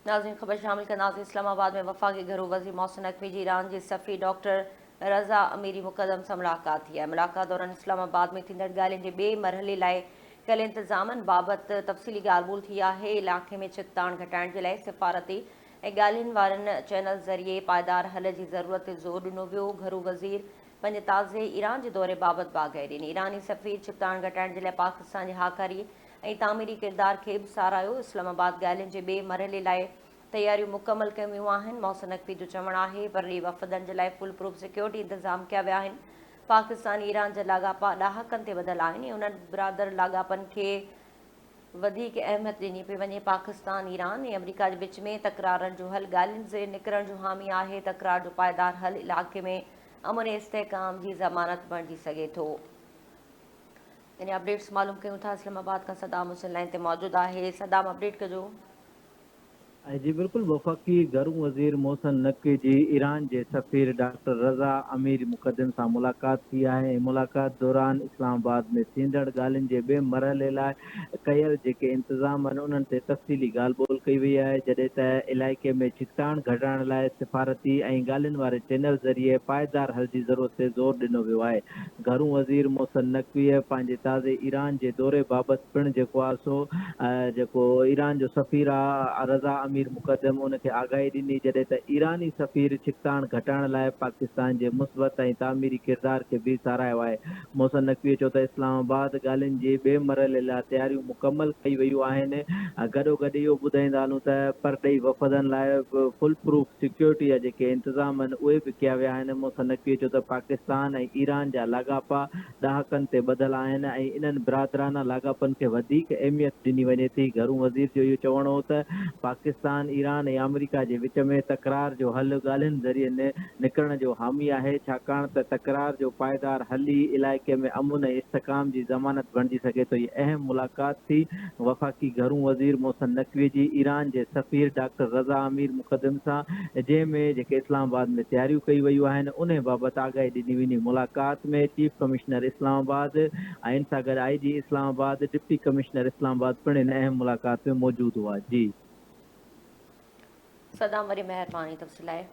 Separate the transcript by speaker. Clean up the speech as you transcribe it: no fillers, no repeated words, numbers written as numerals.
Speaker 1: ناظرين خبر شامل ڪنداسين اسلام آباد ۾ وفاقي گهرو وزير محسن نقوي جي ايران جي سفير ڊاڪٽر رضا اميري مقدم سان ملاقات ٿي آهي. ملاقات دوران اسلام آباد ۾ ٿيندڙ ڳالهين جي ٻئي مرحلي لاء ڪيل انتظامن بابت تفصيلي ڳالهه ٻولهه ٿي آهي. علائقي ۾ ڇڪتاڻ گهٽائڻ جي لاء سفارتي ۽ ڳالهين وارن چينلز ذريعي پائيدار حل جي ضرورت تي زور ڏنو ويو. گهرو وزير پنهنجي تازي ايران جي دوري بابت به آگاهي ڏني. ايراني سفير ڇڪتاڻ گهٽائڻ جي لاء پاڪستان جي هاڪاري ۽ تعميري ڪردار کي به ساراهيو. اسلام آباد ڳالهين جي ٻئي مرحلي لاء تياريون مڪمل ڪيون ويون آهن. محسن نقوي جو چوڻ آهي پرڏيهي وفدن جي لاء فول پروف سيڪيورٽي انتظام ڪيا ويا آهن. پاڪستان ايران جا لاڳاپا ڏهاڪن تي ٻڌل آهن ۽ انهن برادر لاڳاپن کي وڌيڪ اهميت ڏني پئي وڃي. پاڪستان ايران ۽ آمريڪا جي وچ ۾ تڪرارن جو حل ڳالهين ذريعي نڪرڻ جو حامي آهي. تڪرار جو پائيدار حل علائقي ۾ امن ۽ استحڪام جي ضمانت بڻجي سگهي ٿو. يعني اپڊيٽس معلوم ڪيون ٿا اسلام آباد کان صدام حسين لائين تي موجود آهي صدام اپڊيٽ ڪجو.
Speaker 2: جي بلڪل وفاقي گهرو وزير محسن نقوي جي ايران جي سفير ڊاڪٽر رضا اميري مقدم سان ملاقات ٿي آهي ۽ ملاقات دوران اسلام آباد ۾ ٿيندڙ ڳالهين جي ٻئي مرحلي لاء ڪيل جيڪي انتظام آهن انهن تي تفصيلي ڳالهه ٻولهه ڪئي وئي آهي جڏهن ته علائقي ۾ ڇڪتاڻ گهٽائڻ لاء سفارتي ۽ ڳالهين واري چينل ذريعي پائيدار حل جي ضرورت تي زور ڏنو ويو آهي. گهرو وزير محسن نقويء پنهنجي تازي ايران جي دوري بابت پڻ جيڪو آهي سو جيڪو ايران جو سفير آهي رضا امير مقدم ان کي آگاهي ڏني جڏهن ته ايراني سفير ڇڪتاڻ گهٽائڻ لاء پاڪستان جي مثبت ۽ تعميري ڪردار کي به ساراهيو آهي. محسن نقويء چيو ته اسلام آباد ڳالهين جي ٻئي مرحلي لاء تياريون مڪمل ڪئي ويون آهن گڏوگڏ اهو ٻڌائيندا هلون ته پرڏيهي وفدن لاء فول پروف سيڪيورٽي جا جيڪي انتظام آهن اهي به ڪيا ويا آهن، محسن نقوي چيو ته پاڪستان ۽ ايران جا لاڳاپا ڏهاڪن تي ٻڌل آهن ۽ انهن برادرانه لاڳاپن کي وڌيڪ اهميت ڏني وڃي ٿي، گهرو وزير جو اهو چوڻ هو ته پاڪستان ايران ۽ آمريڪا جي وچ ۾ تڪرار جو حل ڳالهين ذريعي نڪرڻ جو حامي آهي، ڇاڪاڻ ته تڪرار جو پائيدار حل ئي علائقي ۾ امن ۽ استحڪام جي ضمانت بڻجي سگهي ٿو، هي اهم ملاقات ٿي وفاقي گهرو وزير محسن نقوي جي ايران جي سفير ڊاڪٽر رضا امير مقدم سان جنهن ۾ جيڪي اسلام آباد ۾ تياريون ڪئي ويون آهن انهي بابت آگاهي ڏني ويندي ملاقات ۾ چيف ڪمشنر اسلام آباد ۽ ان سان گڏ آء جي Islamabad deputy commissioner Islamabad پڻ ان اهم ملاقات ۾ موجود هئا جي.
Speaker 1: صدام وڏي مهرباني تفصيل لاء.